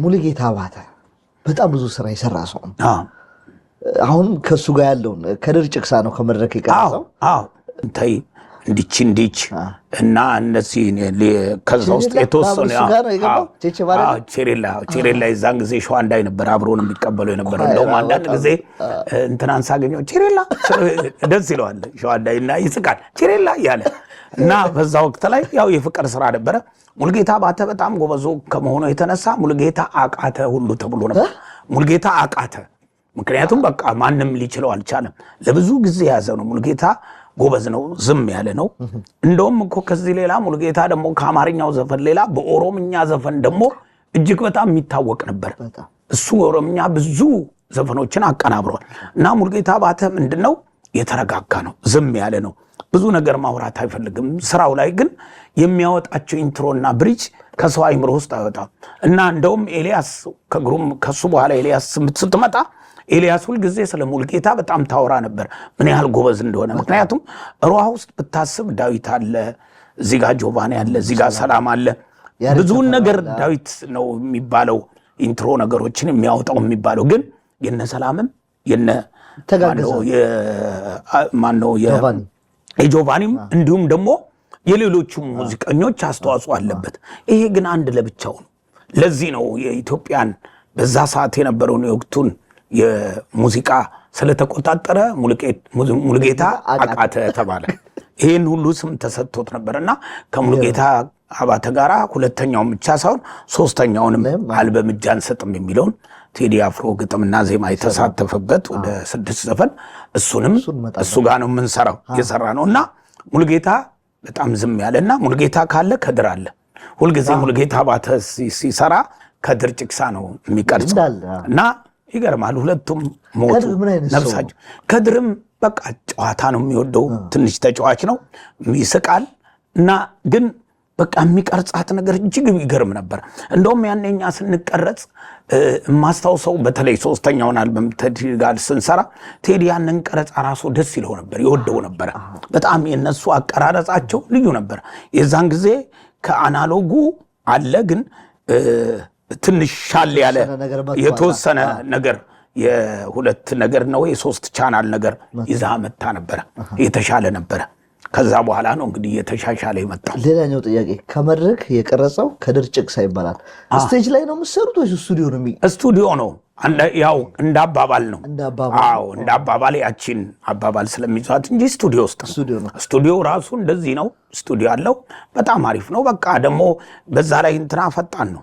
ሙሉጌታ አባተ በጣም ብዙ ስራ የሰራ ሰው ነው። አሁንም ከእሱ ጋር ያለውን ከድር ጭቅሳ ነው ከመድረክ የቀረጸው። አዎ፣ ተይ እንዲች እንዲች እና እነዚህ ከዛ ውስጥ የተወሰኑ ቼሬላ ቼሬላ የዛን ጊዜ ሸዋ እንዳይ ነበር አብሮን የሚቀበለው የነበረ። እንደውም አንዳንድ ጊዜ እንትናን ሳገኘው ቼሬላ ደስ ይለዋል፣ ሸዋ እንዳይ እና ይስቃል ቼሬላ እያለ። እና በዛ ወቅት ላይ ያው የፍቅር ስራ ነበረ። ሙሉጌታ አባተ በጣም ጎበዞ ከመሆኑ የተነሳ ሙሉጌታ አቃተ ሁሉ ተብሎ ነበር። ሙሉጌታ አቃተ፣ ምክንያቱም በቃ ማንም ሊችለው አልቻለም። ለብዙ ጊዜ የያዘ ነው። ሙሉጌታ ጎበዝ ነው፣ ዝም ያለ ነው። እንደውም እኮ ከዚህ ሌላ ሙሉጌታ ደግሞ ከአማርኛው ዘፈን ሌላ በኦሮምኛ ዘፈን ደግሞ እጅግ በጣም የሚታወቅ ነበር። እሱ ኦሮምኛ ብዙ ዘፈኖችን አቀናብሯል። እና ሙሉጌታ አባተ ምንድነው፣ የተረጋጋ ነው፣ ዝም ያለ ነው። ብዙ ነገር ማውራት አይፈልግም። ስራው ላይ ግን የሚያወጣቸው intro ና bridge ከሰው አይምሮ ውስጥ አይወጣም። እና እንደውም ኤልያስ ከግሩም ከሱ በኋላ ኤልያስ ስትመጣ ኤልያስ ሁልጊዜ ስለ ሙሉጌታ በጣም ታወራ ነበር፣ ምን ያህል ጎበዝ እንደሆነ። ምክንያቱም ሮሃ ውስጥ ብታስብ ዳዊት አለ፣ እዚህ ጋር ጆቫኒ አለ፣ እዚህ ጋር ሰላም አለ። ብዙውን ነገር ዳዊት ነው የሚባለው፣ intro ነገሮችን የሚያወጣው የሚባለው፣ ግን የነ ሰላምም የነ ማነው የጆቫኒም እንዲሁም ደግሞ የሌሎቹም ሙዚቀኞች አስተዋጽኦ አለበት። ይሄ ግን አንድ ለብቻው ነው። ለዚህ ነው የኢትዮጵያን በዛ ሰዓት የነበረውን የወቅቱን የሙዚቃ ስለተቆጣጠረ ሙሉጌታ አቃተ ተባለ። ይህን ሁሉ ስም ተሰጥቶት ነበር። እና ከሙሉጌታ አባተ ጋር ሁለተኛውን ብቻ ሳይሆን ሶስተኛውንም አልበም እጅ አንሰጥም የሚለውን ቴዲ አፍሮ ግጥምና ዜማ የተሳተፈበት ወደ 6 ዘፈን እሱንም እሱ ጋር ነው የምንሰራው የሰራ ነው። እና ሙሉጌታ በጣም ዝም ያለ እና ሙሉጌታ ካለ ከድር አለ። ሁልጊዜ ሙሉጌታ አባተ ሲሰራ ከድር ጭቅሳ ነው የሚቀርጸው እና ይገርማል። ሁለቱም ሞቱ ነፍሳቸው። ከድርም በቃ ጨዋታ ነው የሚወደው፣ ትንሽ ተጫዋች ነው፣ ይስቃል እና ግን በቃ የሚቀርጻት ነገር እጅግ ይገርም ነበር። እንደውም ያኔ እኛ ስንቀረጽ የማስታውሰው በተለይ ሶስተኛውን አልበም ቴዲ ጋር ስንሰራ ቴዲ ያንን ቀረጻ ራሱ ደስ ይለው ነበር፣ ይወደው ነበር። በጣም የነሱ አቀራረጻቸው ልዩ ነበር። የዛን ጊዜ ከ analog ኡ አለ ግን ትንሽ ሻል ያለ የተወሰነ ነገር የሁለት ነገር ነው የሶስት ቻናል ነገር ይዛ መታ ነበረ፣ የተሻለ ነበረ። ከዛ በኋላ ነው እንግዲህ እየተሻሻለ የመጣው። ሌላኛው ጥያቄ ከመድረክ የቀረጸው ከድር ጭቅሳ ይባላል። stage ላይ ነው የምትሰሩት ወይስ ስቱዲዮ ነው? ስቱዲዮ ነው። ያው እንደ አባባል ነው። አዎ እንደ አባባል ያቺን አባባል ስለሚይዟት እንጂ ስቱዲዮ ውስጥ ነው። ስቱዲዮ ራሱ እንደዚህ ነው። ስቱዲዮ አለው። በጣም አሪፍ ነው። በቃ ደግሞ በዛ ላይ እንትና ፈጣን ነው።